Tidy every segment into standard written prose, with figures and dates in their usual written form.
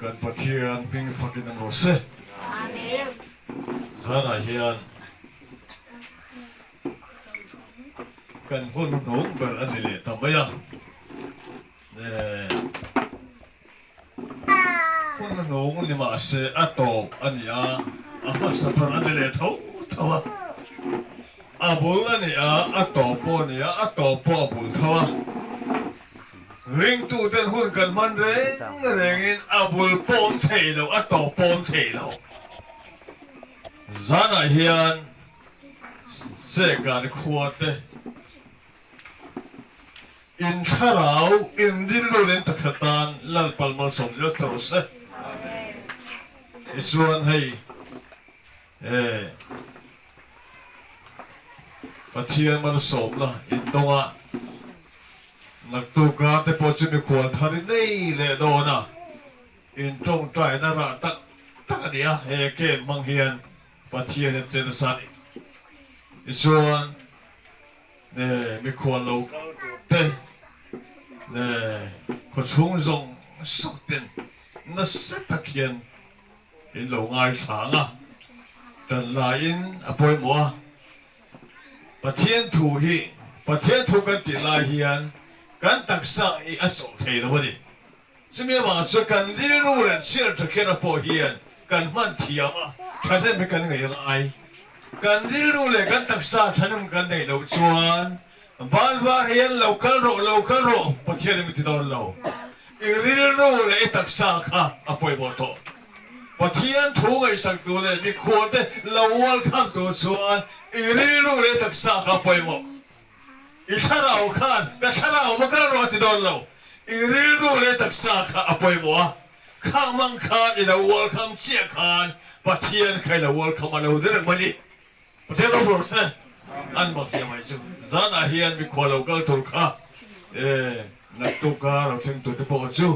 Kan Pathian hming fakin awm rawh se. Zanah hian kan hun hnung ber a ni leh ta mai a. Hun hnung ni mah se a tawp a ni a, a hmasa ber a ni leh tho tho a. A bul a ni a, a tawp pawh a ni a, a tawp pawh a bul tho a. Ringtuten hun kan hman reng rengin a bul pawh awm thei lo, a tawp pawh awm thei lo. Zanah hian Sekan khua te in thlarau in rilru leh in taksa tan Lalpal malsawm zel ta rawh se. Tichuan hei eh Pathian malsawmna in dawngah Naktuka te pawh chu mikhual thar i nei leh dawn a, in tawngtaina rah tak tak a ni a, he camp hmang hian Pathian hian che nasa a ni. Tichuan, mikhual lo kal tur te leh khawchhung zawng zawng ten nasa tak hian in lo ngaithla ang a, tan laiin a pawimawh a. Pathian thu hi Pathian thu kan tih lai hian kan taksa hi a sawh thei lo a ni. Chumi avang chuan kan rilru leh chhiar tha kher a pawh hian kan hman thiam a, thahnem hi kan ngaih ngai. Kan rilru leh kan taksa thahnem kan neih loh chuan Ban var hian lo kal rawh, lo kal rawh Pathian in min ti dawn lo. I rilru leh i taksa kha a pawimawh tawh. Pathian thu ngaihsak tur leh mikhual te lo welcome tur chuan i rilru leh i taksa kha a pawimawh. I thlarau khan ka thlarau va kal rawh a ti dawn lo. I rilru leh i taksa kha a pawimawh a, khang mang khan i lo welcome chiah khan Pathian kha i lo welcome a lo ni reng mai ni. Pathian rawh rawh se an mak zia mai chu. Zanah hian mikhual lo kal tur kha e naktuk a lo thleng tur te pawh chu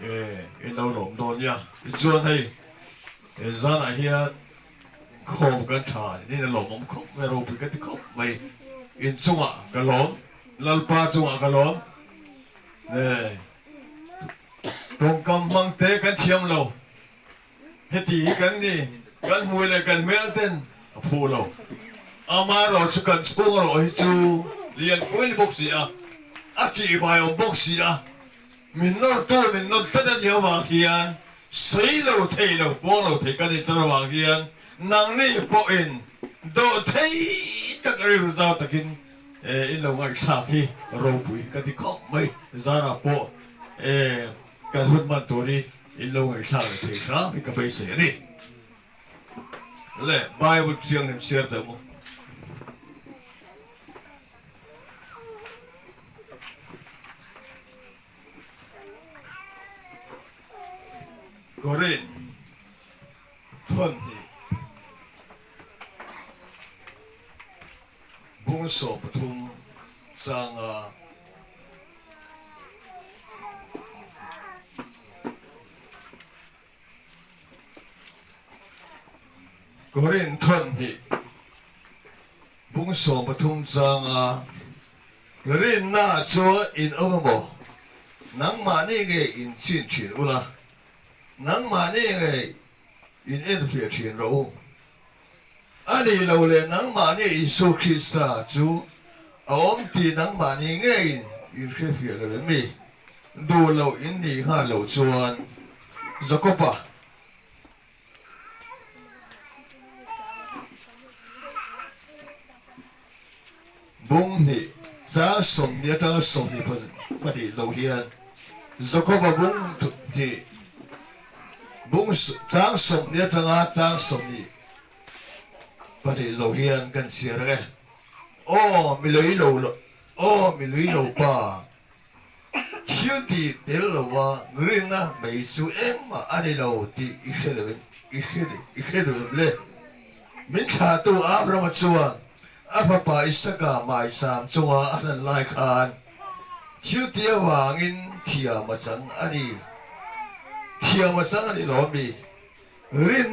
e in lo lawm dawn nia. Tichuan hei e zanah hian inkhawm kan tha niin a lawmawm khawp mai a ropui ka ti khawp mai. Inchungah ka lawm, Lalpa chungah ka lawm e tawngkam hmang te kan thiam lo. Heti hi kan ni, kan hmui leh kan hmel ten a phu lo. Amaherawh chu kan chhung erawh hi chu lian pui ni bawk si a, a ṭihbai awm bawk si a, min nawrtu min nawr tlat a nih avang hian sawi lo thei lo, puang lo thei kan intan avang hian nangni pawhin dawh thei tak rilru zau takin in lo ngaihthlak hi ropui ka ti khawp mai. Zara pawh Kan hun hman tur hi in lo ngaihthlak leh thei hram hi ka beisei a ni. Le Bible thianghlim chhiar teh maw? Korin thawnhnih Bung 13 changa Korin thawnhnih bung 13 changa rinna chuan in awm emaw nangmahni nge in chin thin ula, nangmahni nge in enfiah thin rawh u. A nih loh leh nangmahni Isua Krista chu a awm tih nangmahni ngeiin in hrefiah lo em mi? Duh loh in nih nghal loh chuan Jakoba bung hnih chang 20 atanga 22 zo hian Jakoba bung hnih bung chang 20 atanga chang 22 zo hian kan chhiar ang e. Aw mi lei lo aw mi lui lo pa thil tih tel lova rinna mai chu engmah a ni lo tih i hre lo em i hre i hre lo em le? Min thlahtu Abrahama chuan a fapa Isaka maicham chunga a hlan lai khan thil tih avangin thiam a chang a ni. Thiam a chang a ni lo mi? Rin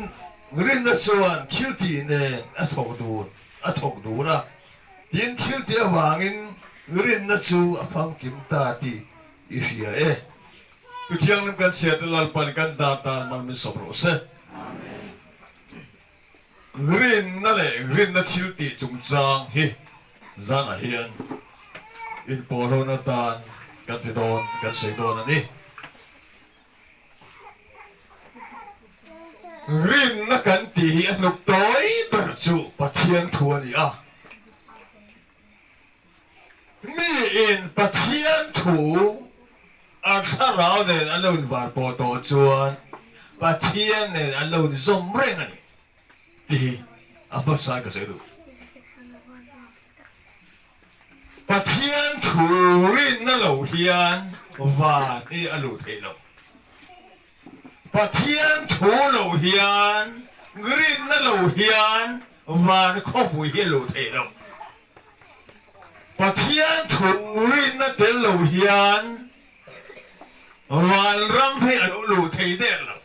rinna chuan thil tih nen a thawk dun a thawk dun a, tin thil tih avangin rinna chu a famkim ta tih i hria e. Tu thianghlim kan chhiat te Lalpan kan dar tan mal min sawm rawh se. Rinna leh rinna thil tih chungchang hi zanah hian inpawhlawhna tan kan ti dawn, kan sawi dawn a ni. Rinna kan tih hi a hnuk tawi ber chu Pathian thu a ni a. Miin Pathian thu a thlarau nen an lo invar pawh tawh chuan Pathian nen an lo inzawm reng a ni tih hi a hmasa ka sawi duh. Pathian thu rinna lo hian van hi a luh theih lo. Pathian thu lo hian rinna lo hian van khawpui hi a luh theih lo. Pathian thu rinna tel lo hian vanram hi a lo luh thei der lo.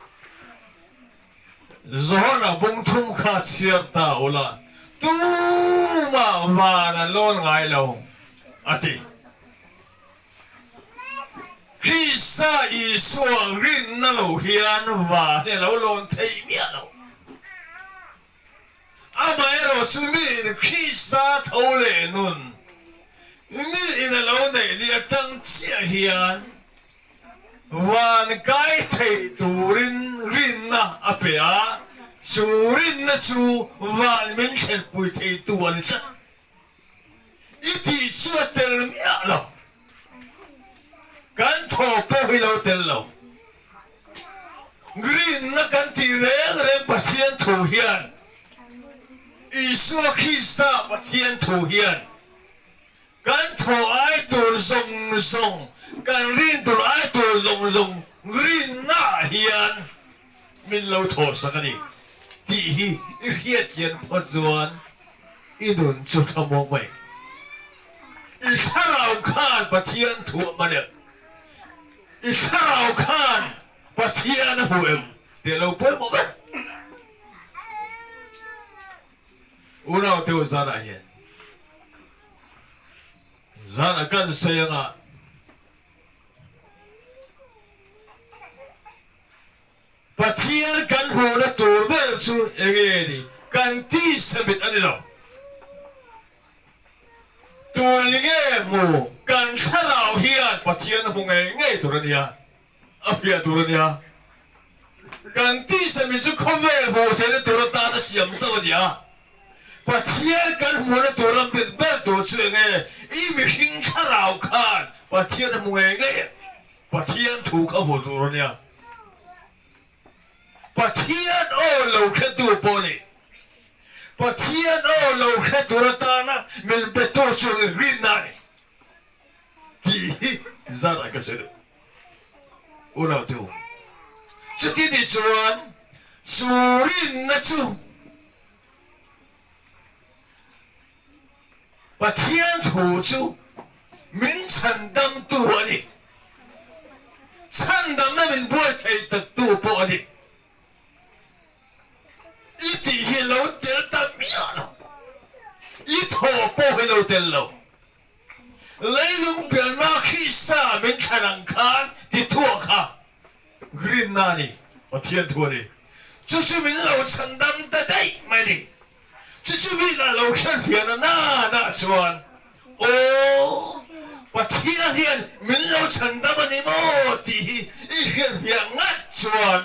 Johana bung thum kha chhiar ta ula, tumah van an lawn ngai lo, a ti. Krista Isua rinna lo hian van hi a lo lawn thei miah lo. Amaherawh chu miin Krista tho leh nun miin a lo neih ni atang chiah hian van kai thei turin rinna a pe a, chu rinna chu van min thlenpui theitu a ni tlat. I tih chu a tel miah lo. Kan thaw pawh hi lo tel lo. Rinna kan tih reng reng Pathian thu hian, Isua Krista Pathian thu hian kan thaw ai tur zawng zawng, kan rin tur ai tur zawng zawng rinna ah hian min lo thaw sak a ni tih hi i hriat chian phawt chuan i nun chu tha mawk mai. I thlarau khan Pathian thu a hman em? I thlarau khan Pathian a hmu em tih a lo pawimawh vek. Unau teu zanah hian zan a kan sawi anga Pathian kan hmuhna tur ber chu enge ni? Kan tisa mit a ni lo. Tun nge hmu kan thlarau hian Pathian a hmu ngei ngei tur a nia, a hriat tur a nia. Kan tisa mit chu khawvel hmuh theihna tur atan a siam zauh a nia. Pathian kan hmuhna tur a mit ber tur chu enge? I mihring thlarau khan Pathian a hmu ngei ngei a, Pathian thu kha hmu tur a nia. Pathian aw lo hretu pawh ni. Pathian aw lo hre tur atana min petu chu rinna a ni tih hi zat ah ka sawi duh. Unau te u, chuti nih chuan chu rinna chu Pathian thu chu min chhandamtu a ni. Chhandamna min buai thei taktu pawh a ni. I tih hi lo tel ta miah lo. I thaw pawh hi lo tel lo. Leilung pianna Krista min thlan ang khan ti thuah kha rinna a ni, Pathian thu a ni. Chu chu min lo chhandam ta daih mai a ni. Chu chu mi lah lo hriatfiah na na chuan, Aw, Pathian hian min lo chhandam a ni maw tih hi i hriatfiah ngat chuan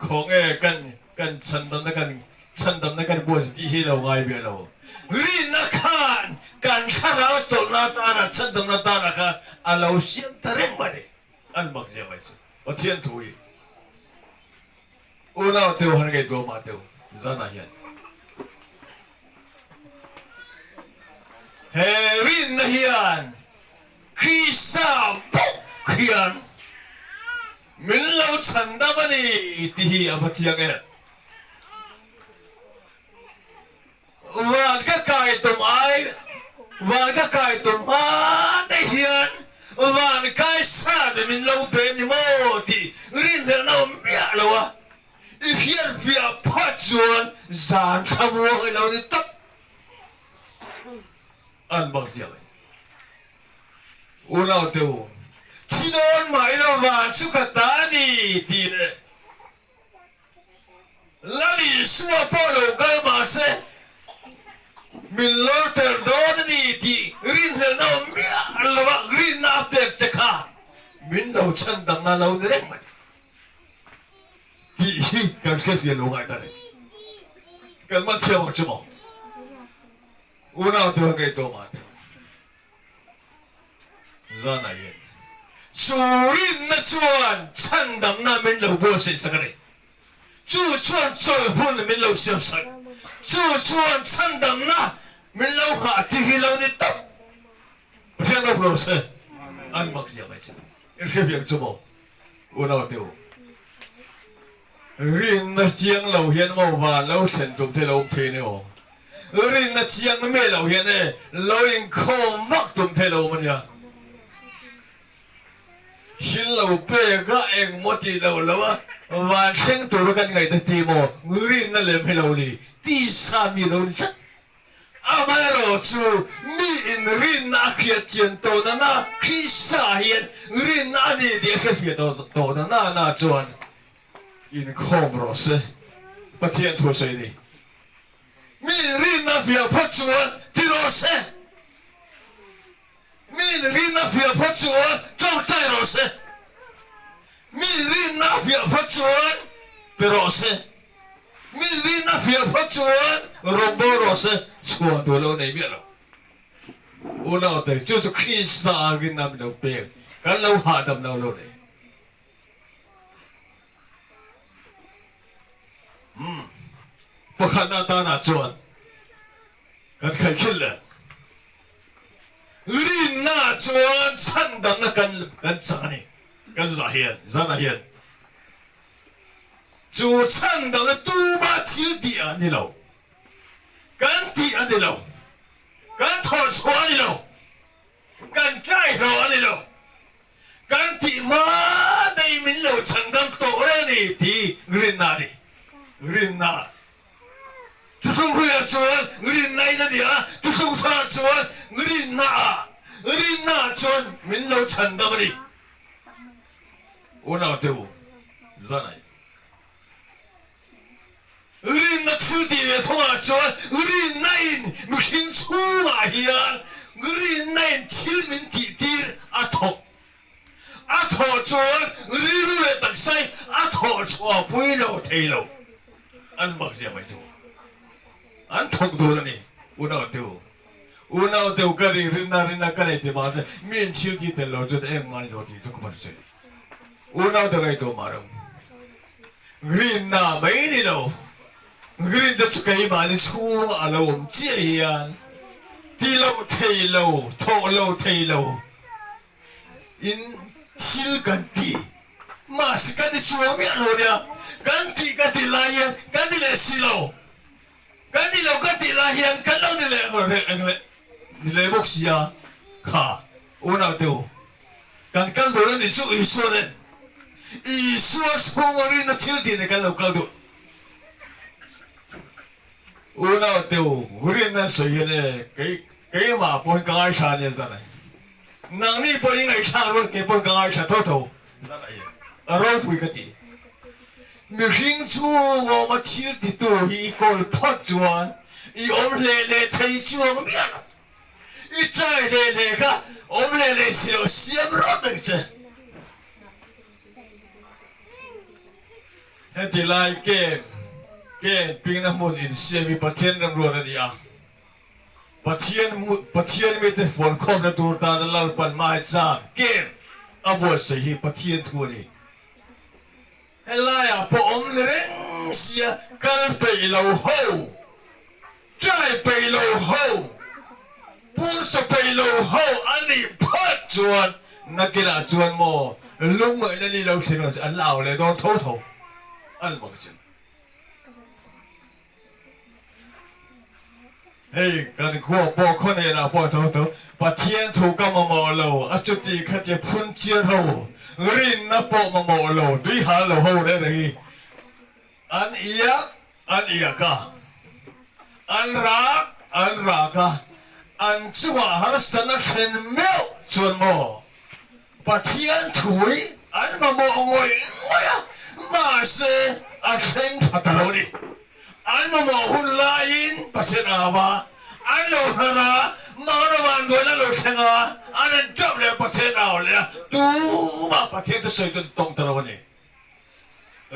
khawnge kan kan chhandamna kan chhandamna kan buaitha tih hi lo ngai ve lo. Rinna khan kan thlarau chawlhna atana chhandamna atana khan a lo siam ta reng mai a ni. An mak zia mai chu Pathian thu hi. Unau teu han ngaihtuah mah teu zanah hian he rinna hian Krista bawk hian min lo chhandam a ni tih hi a va chiang em. Van ka kai tum ai, van ka kai tum hma daih hian van kai sa te min lo pe ni maw tih rinhlelhna awm miah lo a, i hriatfiah phawt chuan zan thla muang i lo ni tawp an bak ziah mai. Unau te u, thi. Thi dawn mah ila van chu ka ta a ni tih leh Lal Isua pawh lo kal mahse min lawr tel dawn a ni tih rinhlelhna awm miah lova rinna a pek che kha min lo chhandamna lo ni reng mai tih hi kan hriatfiah lo ngai ta reng. Kan man thiam ang chu maw? Unau te ho ngei tawh mah teh u. Zanah hian chu rinna chuan chhandamna min lo buatsaih sak a ni. Chu chuan chawlhmun min lo siam sak. Chu chuan chhandamna min lo nghah tih hi lo ni tawp. Pathian rawp lo se an mak zia mai chu. In hre viang chu maw unau te u. Rinna chiang lo hian maw van lo thlen tum thei lo awm thei ne aw. Rinna chiang miah lo hian e lo inkhawm vak tum thei lo awm a nia. Thil lo pek a engmaw tih loh lo a van thleng tura kan ngaihna ti maw rinna lem hi lo ni tisa mi lo ni tlat. Amaherawhchu mi in rinna a hriat chian tawh na na Krista hian rinna a ni tih a hriatfiah tawh na na na chuan inkhawm rawh se Pathian thu a sawi a ni. Mi rinna fiah phawt chuan ti rawh se. Mi rinna fiah phawt chuan tawngtai rawh se. Mi rinna fiah phawt chuan pe rawh se. Mi rinna fiah phawt chuan rawngbâwl rawh se. Chhuan tur lo nei miah lo. Unaute, chu chu Krista rinna min lo pek, kan lo hahdam lo lo nei. Umm, pakhatna atana chuan kan khaihkhilh leh. Rinna chuan chhandamna kan kan chang a ni. Kan zah hian, zanah hian chu chhandamna tuma thil tih a ni lo. Kan tih a ni lo. Kan thawh chhuah a ni lo. Kan tlaihlawh a ni lo. Kan tih hma daih min lo chhandam tawh reng a ni tih rinna a ni. Rinna. Thuthlung hruiah chuan rinna in a ni a, thuthlung tharah chuan rinna ah, rinna ah chuan min lo chhandam a ni. Unaute u, zanai. Rinna thil tih ve thawngah chuan rinna in mihring chhungah hian rinna in thil min tih tir a thawk. A thawh chuan rilru leh taksa in a thawh chhuah pui lo thei lo. An mak zia mai chu an thawk dun a ni. Unaute u, unaute u ka ring rinna rinna ka nei ti mahse mi in thil tih tel lo chuan engmah ni lo tih chu ka hman sawi. Unaute ngaihtuah mah reng. Rinna mai ni lo, rinna chu keimahni chhungah a lo awm chiah hian ti lo thei lo, thawh lo thei lo in thil kan ti. Mahse kan ti chuang miah lo nia, kan ti kan tih lai hian kan ti leh si lo, kan ti lo kan tih lai hian kan lo ni leh leh ni leh bawk sia kha. Unaute u, kan kal duh a nih chu Isua nen Isua chhunga rinna thil tih nen kan lo kal duh. Unaute u, rinna an sawi hian e, kei keimah pawhin ka ngaithla a nia zan a hi. Nangni pawh i ngaihthlak rual kei pawn ka ngaithla tho tho zan a hi. A ropui ka ti. Mihring chhung awma thil titu hi i kawl phawt chuan i awm hleh leh thei chuang miah lo. I try leh leh kha awm leh leh si lo siam rawt reng che. Heti lai ken ken pingna hmun insiam hi Pathian remruat a ni a. Pathian Pathian mite fuankhawmna tur tana Lalpan maicham ken a buatsaih hi Pathian thu a ni. Helaiah pawh awm ni reng sia kal peih lo ho. Trai peih lo ho, pursa peih lo ho a nih phawt chuan nakinah chuan maw lungngaihna ni lo thlen rawh an la au leh dawn tho tho an bawk chu. Hei kan khua pawh khaw hnenah pawh tho tho Pathian thu ka mamawh lo a chuti khatia phun chiar ho rinna pawh mamawh lo tuihal lo ho reng reng hi an iak An iak a, an rak an rak a, an chungah harsatna thlen meuh chuan maw? Pathian thu hi an mamawh ngawih ngawih a, mahse a thleng pha ta lo a ni. An mamawh hun laiin Pathian a au a, an lo hnar a, mahna vanduaina an lo thleng a, an han tap leh a, Pathian a au leh a, tumah Pathian thusawi chu an tawng ta lo a ni.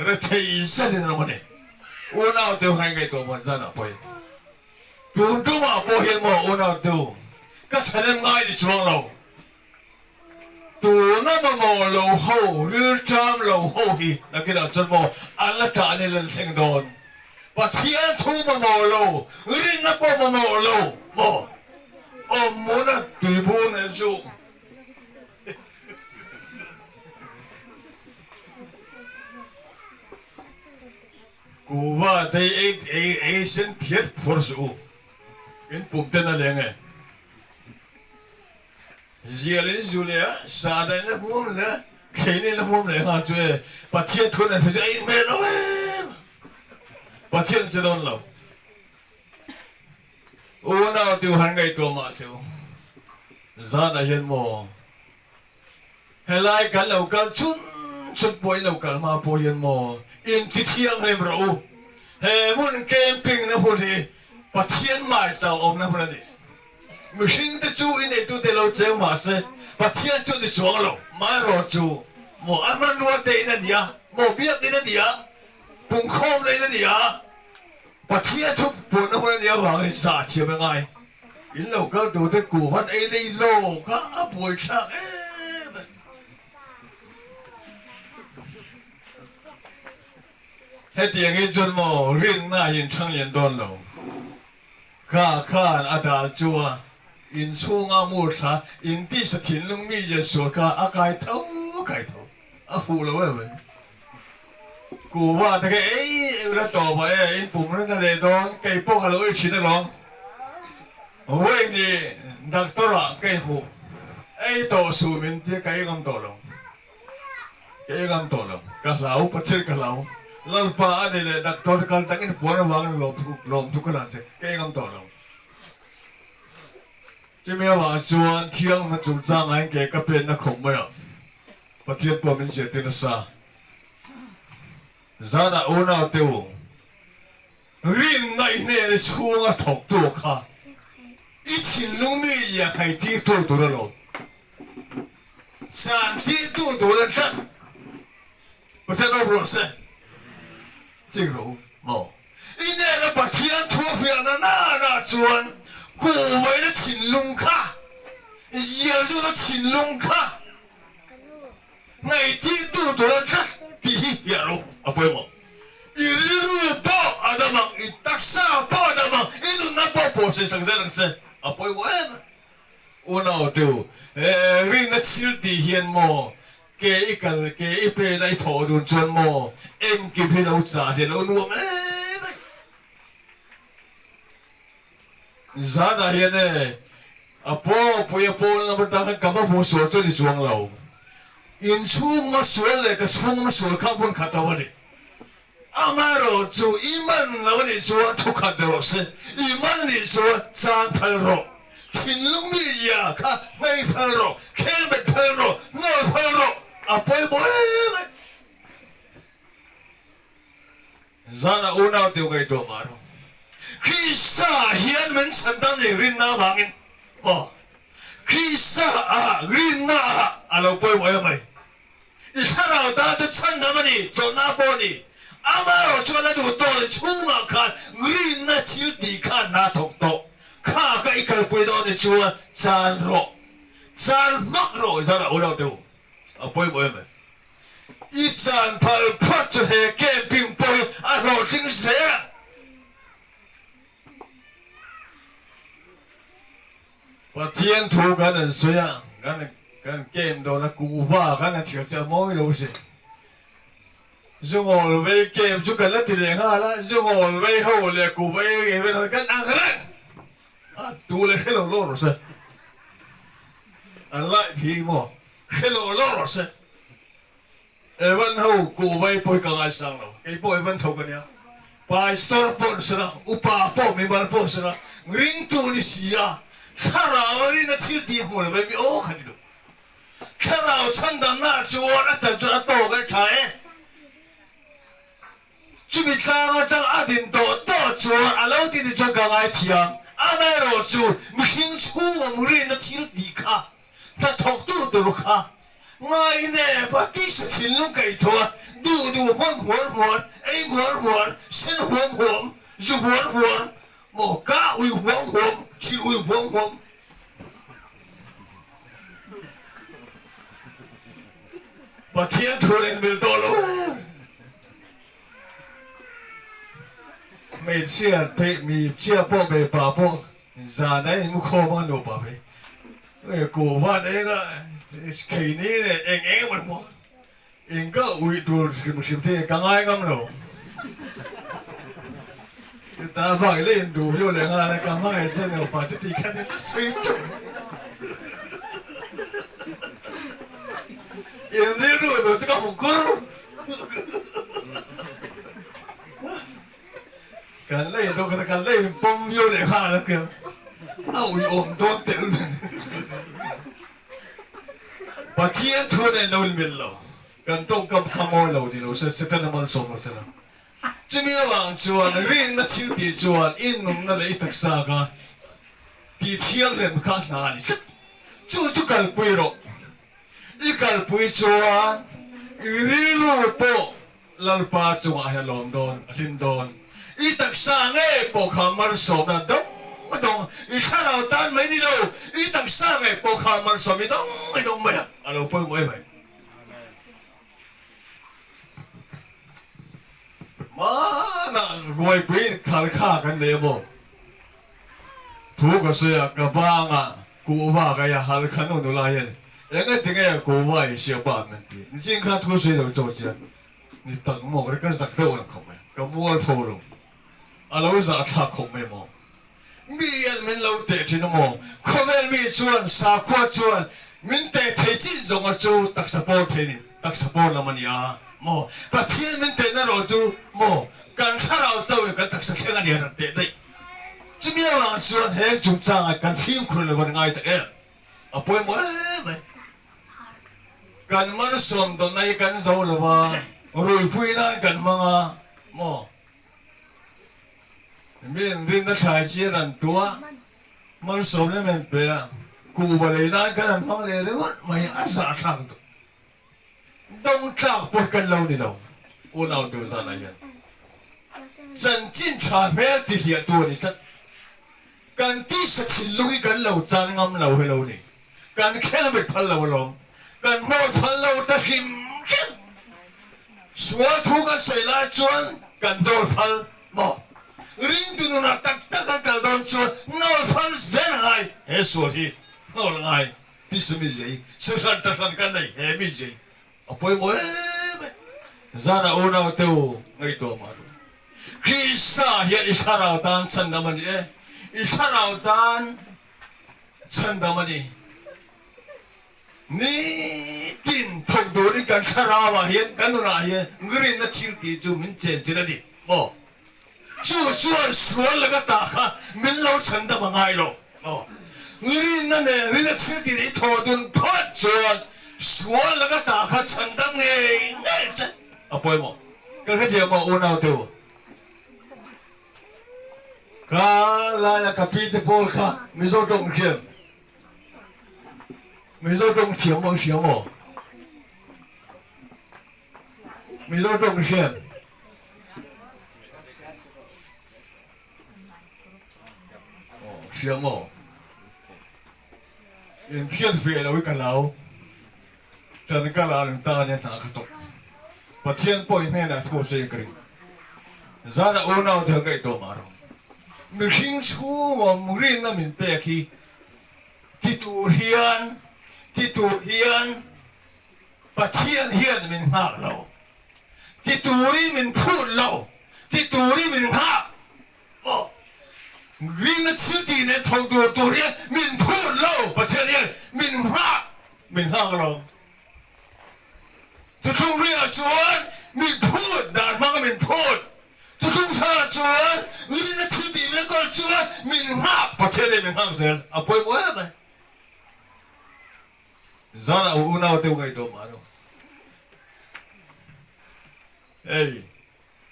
Rethei zetin an awm a ni. Unau te hun a ingaihtuah muan zanah pawhin tun tumah pawh hian maw unau te u ka chhanem ngai ni chuang lo. Tuna mamawh lo ho, rilṭam lo ho hi nakinah chuan maw an la ṭah ni lan thleng dawn. Pathian thu mamawh lo, rinna pawh mamawh lo maw awmhmuna tuibur nen chu. Kuva te ei ei ei sen phiat phuar suh u, in pum ten a leng e. Zial in zu leh a, sahdah in a hmuam leh a, thlein in a hmuam leh nghal chu e, Pathian thu nen phei chu a inhmeh lo em a, Pathian che dawn lo. Unau tiu han ngaihtuah mah teu, zanah hian maw helai kan lo kal chun chun pawh in lo kal hma pawh hian maw inti thianghlim rawh u, he hmun camping na hmun hi Pathian mai chau awmna hmun a ni. Mihring te chu i neitute lo cheng mah se Pathian chu ni chuang lo, maherawh chu maw a hmanrua te in a ni a, maw biakin a ni a, pungkhawm na in a ni a, Pathian thu puanna hmun a nih avangin zah thiam a ngai. In lo kal turte kuhvan ei lei lo kha a buaithlak em a. Hetiang hi chuan maw rinna hi in thang lian dawn lo. Kha khan a dal chu a inchhunga mur thla in tisa thinlung mi Jesual kha a kai tho kai tho a huh lo em mai. Kuva te kha ei ei ula tawp ah e in pum reng a leh dawn kei pawh ka lo ei thin alawm. Vawiin i doctor ah ka inhmuh ei tawh suh min tia ka ei ngam tawh lo. Ka ei ngam tawh lo. Ka hlau Pathian ka hlau. Lalpa a ni leh doctor te kal tangin puan avangin lawmthu lawmthu ka hlan che ka ei ngam tawh lo. Chumi avang chuan thianghlimna chungchangah hian ke ka penna khawp mai a. Pathian pawh min zirtir nasa. Zanah unaute u, rinna i hnena chhunga thawktu kha i thinlung mi lian haitirtu tur a lo chantirtu tur a tlat. Pathian awm rawh se. Ching rawh u maw? I hnena Pathian thu a fiahna nana chuan kuhvaina thinlung kha, zialzuna thinlung kha, Ngaihtirtu tur a tlat tih hi hriat rawh a pawimawh. I rilru pawh a dam ang, i taksa pawh a dam ang, i nunna pawh pawhsei sak zel ang che a pawimawh em a. Unau teu, he rinna thil tih hian maw ke i kal, ke i pen a i thawh dun chuan maw engkim hi lo chah hi a lo nuam em a. Zanah hian e, a pawpui a pawn lam atang khan ka va hmuh sual chu a ni chuang lo. Inchhung ma sual leh ka chhung ma sual kha hmun khat lo a ni. Amaherawh chu i man lo a nih chuan thu khat rawh se, i man nih chuan chang phal rawh, thinlung mi ia kha hmei phal rawh, khelmet phal rawh, hnawl phal rawh, a pawimawh em em. Zanah unau teu ngaihtuah mah rawh. Krista hian min chhandam leh rinna avangin aw Krista ah rinna ah a lo pawimawh em mai. I thlarau tan chu chhandam a ni, chawlhna pawh a ni. Amaherawh chu a la duh tawh leh chhungah khan rinna thil tih khan hna thawk tawh. Kha kha i kalpui dawn ni chuan chan rawh, chan hmak rawh zanah unau teu. A pawimawh em? I chan phal phawt chu he camping pawh hi a hlawhtling zel ang. Pathian thu kan han sawi a, kan kan camp dawn a, kuhva kan han thial chu a mawi lo si. Zungawl vei camp chu kan la ti leh nghal a, zungawl vei ho leh kuhva ei ngei vel ho hi kan ang reng. A tu leh hre lo law rawh se. An live hi maw hre lo law rawh se. Evan ho kuhvai pawh hi ka ngaisang lo. Kei pawh Evan tho ka nia. Pastor pawh ni sela, upa pawh mimal pawh ni sela, ringtu ni si a, thlarau a rin a thil tih hmu lo ve mi aw kha ni duh. Thlarau chhandamna chuan a chan chuan a tawk e tha e. Chumi tlang atang a din tawh tawh chuan a lo ti ni chuan ka ngaithiam. Amaherawhchu mihring chhunga murinna thil tih kha hnathawktu tur kha ngainep a tisa thinlung kaihthawh a, duh duh hman hmuar hmuar, ei hmuar hmuar, sen huam huam, zu hmuar hmuar, maw ka ui huam huam, thil ui huam huam. Pathian thu rin mil tawh lo em. Hmeichhia phei mi chhia pawh be pa pawh zan a in mu khawm a nupa phei kuhvan eng a kheini leh eng eng emaw hmuh in ka uih tur hrim hrim te ka ngai ngam lo. Chuta bak leh in duh viau leh nghal a ka hmangaih che nupa chu ti khan in a sawi teuh mai. In rilru tur chu ka hmu kur. Kan la in dawk kan la in pawm viau leh nghal a kha a uiawm dawn tel nen. Pathian thu nen lo inmil lo, kan tawngkam kha mawi lo ni lo se Setana malsawm lo che la. Chumi avang chuan rinna thil tih chuan i nunna leh i taksa kha tih thianghlim kha hna a ni tlat. Chu chu kalpui rawh. I kalpui chuan i rilru pawh Lalpa chungah hian lawm dawn, a hlim dawn. I taksa ngei pawh kha malsawmna dawng dawng, i thlarau tan mai ni lo, i taksa ngei pawh kha malsawm i dawng i dawng mai a, a lo pawimawh em ai. Hmanah ruaipui khal kha kan nei a maw? Thu ka sawi a, ka bangah kuhva ka ei a, hal kha nu nula hian engati nge kuhva i hria bak min ti. Nichin khan thu sawi lo chauh chian ni tak maw ka zak deuh reng khawp mai, ka mual pho lo. A lo zahthlak khawp mai maw? Mi hian min lo teh thin a maw? Khawvel mi chuan sakhua chuan min teh thei chin zawng a chu taksa pawr thei ni, taksa pawr lam a ni a maw? Pathian min tehna erawh chu maw kan thlarau chauhin kan taksa thleng a ni a rawn teh daih. Chumi avang chuan heng chungchangah kan fimkhur lo an ngai tak em? A pawimawh em mai. Kan malsawm dawnna hi kan zo lo a, ruipui nan kan hmang a maw? Min rinna thlai chi a rawn tuah, malsawm lem em pe a, kuhva lei nan khan an hmang leh ringawt mai, a zahthlak duh. Dawng tlak pawh hi kan lo ni lo, unau tur zanah hian chanchin tha hmel ti hliah tu a ni tlat. Kan tisa thinlung hi kan lo chan ngam lo hi lo ni, kan khel mit phal lo alawm, kan hnawl phal lo ta hrim hrim. Sual thu kan sawi lai chuan kan dawl phal maw? Ringtu nunah tak tak kan kal dawn chuan hnawl phal zel ngai he sual hi hnawl ngai tisa mi zei sahran tahran kan nei he mi zei a pawimawh em em. Zana unau te u ngaihtuah mah ru. Krista hian i thlarau tan chhandam a ni e, i thlarau tan chhandam a ni. Nitin thawk durin kan thlarauah hian, kan nunah hian rinna thil tih chu min chenchilh a ni maw? Chu chuan sual laka tah kha min lo chhandam a ngai lo maw? Rinna nen rinna thil tih i thawh dun phawt chuan sual laka tah kha chhandam ngei ngei che a pawimawh. Ka hrethiam maw unau te u? Ka laia ka pi te pawl kha Mizo tawng hriam. Mizo tawng thiam maw hria maw? Mizo tawng hriam. Hria maw? In hriat ve lo hi ka hlau. Chan ka ral in ta nia hna kha tawp. Pathian pawh i hnenah thu sawi ka ring. Zana unau te kha ngaihtuah mah rawh. Mihring chhunga rinna min pek hi ti tur hian ti tur hian Pathian hian min nghak lo. Ti turin min phut lo. Ti turin min nghak. Aw. Rinna thil tih nen thawk tur tur hian min phut lo. Pathian hian min nghak. Min nghak lo. Thuthlung hluiah chuan min phut, dan hmanga min phut. Thuthlung tharah chuan rinna thil tih mek kawl chuan min nghak, Pathian hian min nghak zel, a pawimawh em mai. Zan ah unau te u ngaihtuah mah lo. Hei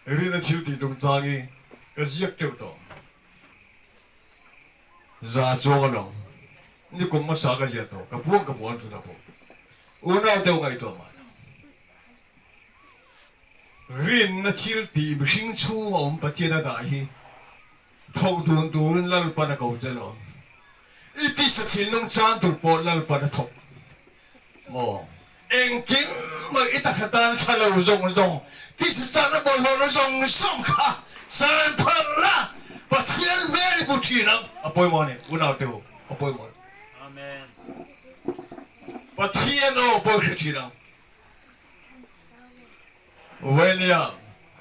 Rina thil tih chungchang hi ka ziak teuh tawh. Za chuang a lo. Nikum hmasa ka ziah tawh, ka puang ka puan tunah pawh. Unau deuh ngaihtuah mah lo. Rinna thil tih mihring chhunga awm Pathian a dah hi thawk dun turin Lalpan a ko che lo. I tisa thinlung chan tur pawh Lalpan a thawk maw? Engkim mai i taksa tan tha lo zawng zawng, tisa chakna bawlhhlawhna zawng zawng kha chan phal la, Pathian hmel i hmu thin ang. A pawimawh a ni, unaute u, a pawimawh a ni. Pathian aw pawh i hre thin ang. Vainia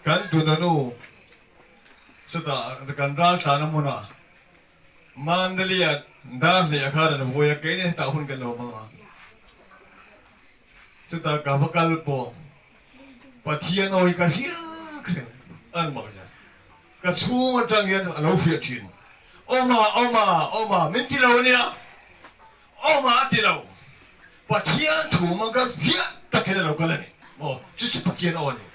kan tuna nu chutah kan raltlan a hmunah Mandalia dar hlei a khan an vawi a, keini hetah hun kan lo hmang a. Chutah ka va kal pawh Pathian aw hi ka hriak reng an mak zia. Ka chhung atang hian a lo fiah thin. Awma, awma, awma min ti lo ania. Awma a ti lo. Pathian thu hmang kha fiah takin a lo kal a ni. Maw? Chu chu Pathian aw a ni.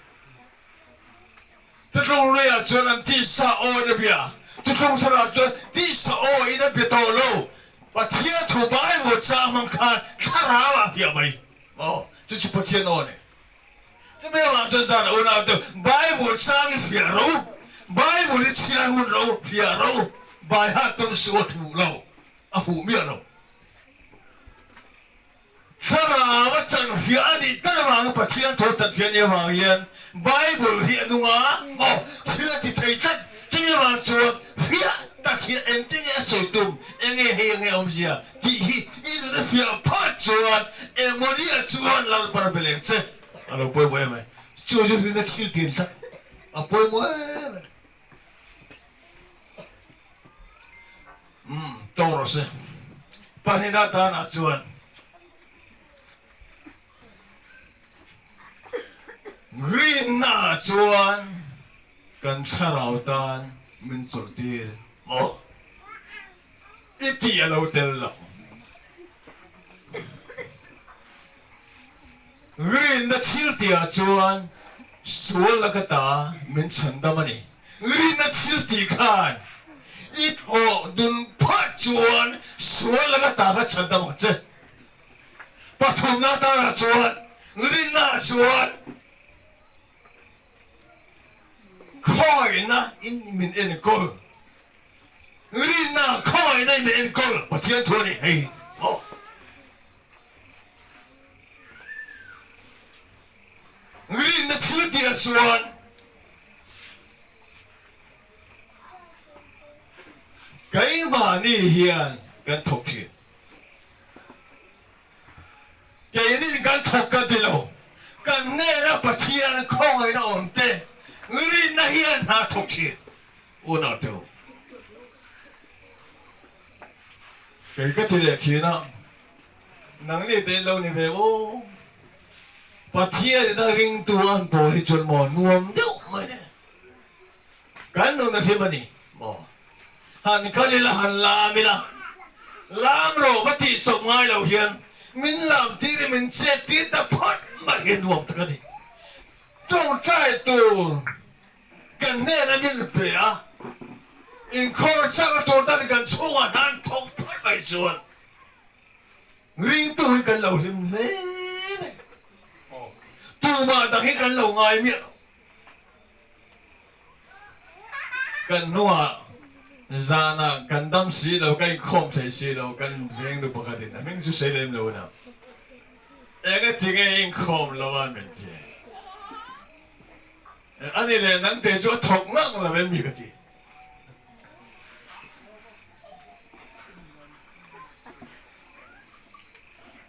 Tutlung luiah chuan an tisa aw in a bia. Tutlung tharah chuan tisa aw in a bia tawh lo. Pathian thu Bible chang hmang khan thlarau ah a hliah mai. Aw, chu chu Pathian aw a ni. Chumi avang chuan zan unau te Bible chang i hliah ro, Bible i chhiar hun ro hliah ro, Baihat tum suh a thuh lo, a huh miah lo. Thlarau a chanhriah a nih tak avangin Pathian thu a tanhriah a nih avang hian Bible hi a nung a, maw thil a ti thei tlat. Chumi avang chuan hriah tak hi engtin nge a sawi tum, enge hei enge awmzia tih hi i nun a hriah phawt chuan engmawni ah chuan Lalpan a be leng che a lo pawimawh em ai. Chu chu rinna thil tin tlat a pawimawh em ai. Umm, tawng rawh se. Pahnihna danah chuan Rinna chuan kan thlarau tan min chawlhtir maw? I tih a lo tel lo. Rinna thil tihah chuan sual laka ta min chhandam a ni. Rinna thil tih khan i thawh dun phah chuan sual laka ta kha chhandam ang che. Pathumna tanah chuan rinna chuan khawngaihna in min enkawl. Rinna khawngaihna in min enkawl Pathian thu a ni hei maw. Rinna thil tihah chuan keimahni hian kan thawk thin. Keinin kan thawk ka ti lo. Kan hnena Pathian khawngaihna awm te rinna hian hna thawk thin. Unau te u. Kei ka ti leh thin a. Nangni te in lo ni ve aw. Pathian in a ringtu an pawl hi chuan maw nuam deuh mai le. Kan nun a hlim a ni maw. Han kal ila han lam ila. Lam rawh va tih sawp ngai lo hian min lam tir in min chet tir ta phawt mai hi nuam tak a ni. Tawngtai tur kan hnena min pe a, inkhawr chak a tur tan kan chhungah hnan thawk phawt mai chuan Ringtu hi kan lo hlim hle mai. Aw, tumah dang hi kan lo ngai miah lo. Kan hnuah zanah kan dam si lo, kan inkhawm thei si lo, kan veng nu pakhatin a hming chu sawi lem lo ina. Engati nge inkhawm lo a min ti? Ani leh nangte chu a thawk ngang lo em mi ka ti.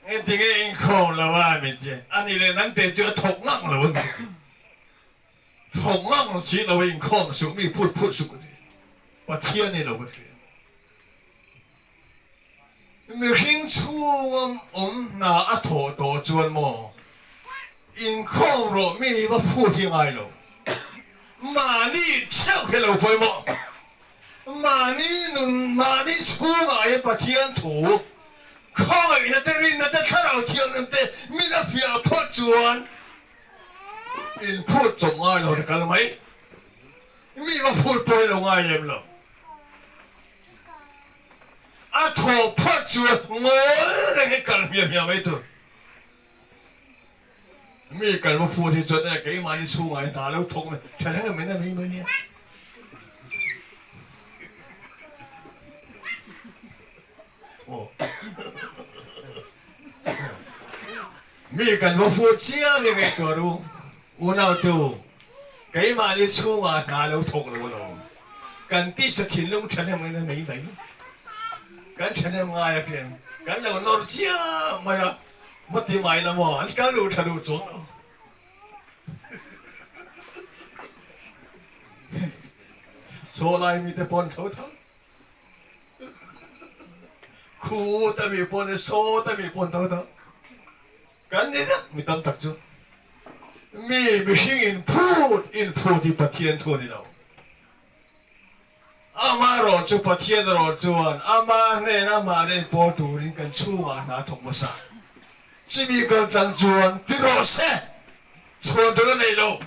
Engtinge inkhawm lo a min ti? Ani leh nangte chu a thawk ngang lo a ni. Thawk ngang si lo a inkhawm suh mi phut phut suh ka ti. Pathian i lo ka ti. Mihring chhunga awm hna a thawh tawh chuan maw inkhawm rawh mi hi va phut hi ngai lo. Mahni theuh hi lo pawimawh. Mahni nun, mahni chhungah hi Pathian thu. Khawngaihna te, rinna te, Thlarau Thianghlim te min a fiah phawt chuan inphut chawp ngai lo ta kal mai. Mi va phut pawh hi lo ngai lem lo. A thawh phawt chuan ngawi reng hi kal hmiah hmiah mai tur. Mi kan va phut hi chuan e keimahni chhungah hian hna lo thawk mai tha reng em mai mai mai nia. Aw. Mi kan va phut chiang i ngaihtuah ru unau tu keimahni chhungah hna lo thawk lo alawm. Kan tisa thinlung thahnem ngaina mai mai. Kan thahnem ngai a khian kan lo nawr chiang mai a. Maw ti mai la maw? An kal duh tha duh chuang lo. Saw lai mite pawn tho tho. Khu ta mi pawn saw ta mi pawn tho tho. Kan ni vek mi tam tak chu. Mi mihring in phut in phut hi Pathian thu a ni lo. Amaherawh chu Pathian erawh chuan ama hnena mahni inpawl turin kan chhungah hna thawk hmasa. Chimi kal tlang chuan ti rawh se, chhuan tur a nei lo.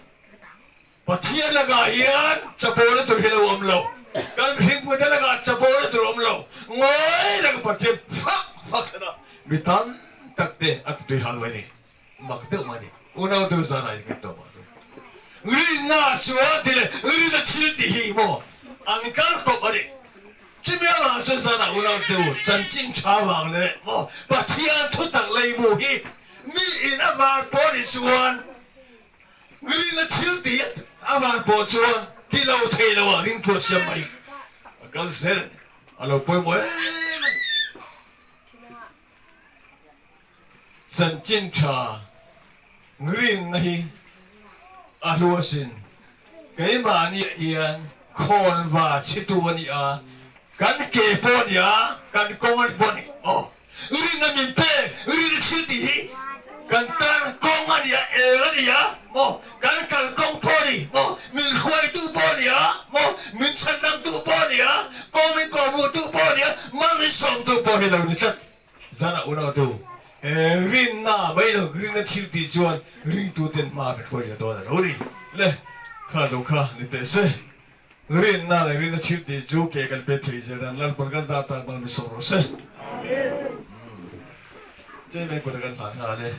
Pathian lakah hian chapawlna tur hi a lo awm lo. Kan mihringpuite lakah chapawlna tur a awm lo. Ngawi reng Pathian fak fak thlen a, mi tam tak te a ti tui hal mai a ni. Mak deuh mai a ni. Unau tu zan ah in kan tawp ah chuan rinna chuan ti leh rinna thil tih hi maw an kal tawp a ni. Chumi avang chuan zan ah unau te u chanchin tha vang leh maw Pathian thutak leimu hi mi in a van pawh ni chuan rinna thil tih a van pawh chuan ti lo thei lo ah ringtu a siam mai a kal zel a ni. A lo pawimawh em a ni. Chanchin tha rinna hi a hlu asin. Keimahniah hian khawnva chhitu a ni a, kan ke pawh a ni a, kan kawng a ni pawh a ni. Aw, rinna min pe, rinna thil tih hi kan tan kawng a ni a, el a ni a, maw, kan kal kawng pawh a ni, maw, min hruaitu pawh a ni a, maw, min chhandamtu pawh a ni a, kawng min kawhhmuhtu pawh a ni a, mal min sawmtu pawh hi lo ni tlat. Zan a unau tu rinna mai lo rinna thil tih chuan ringtu ten hma ka thuai zel dawn a lo ni le kha lo kha ni teh se rinna leh rinna thil tih chu ke kan pe thei zel dan Lalpan kan zar tak mal mi sawm rawh se. Amen. Che men kut a kan hlan nghal e.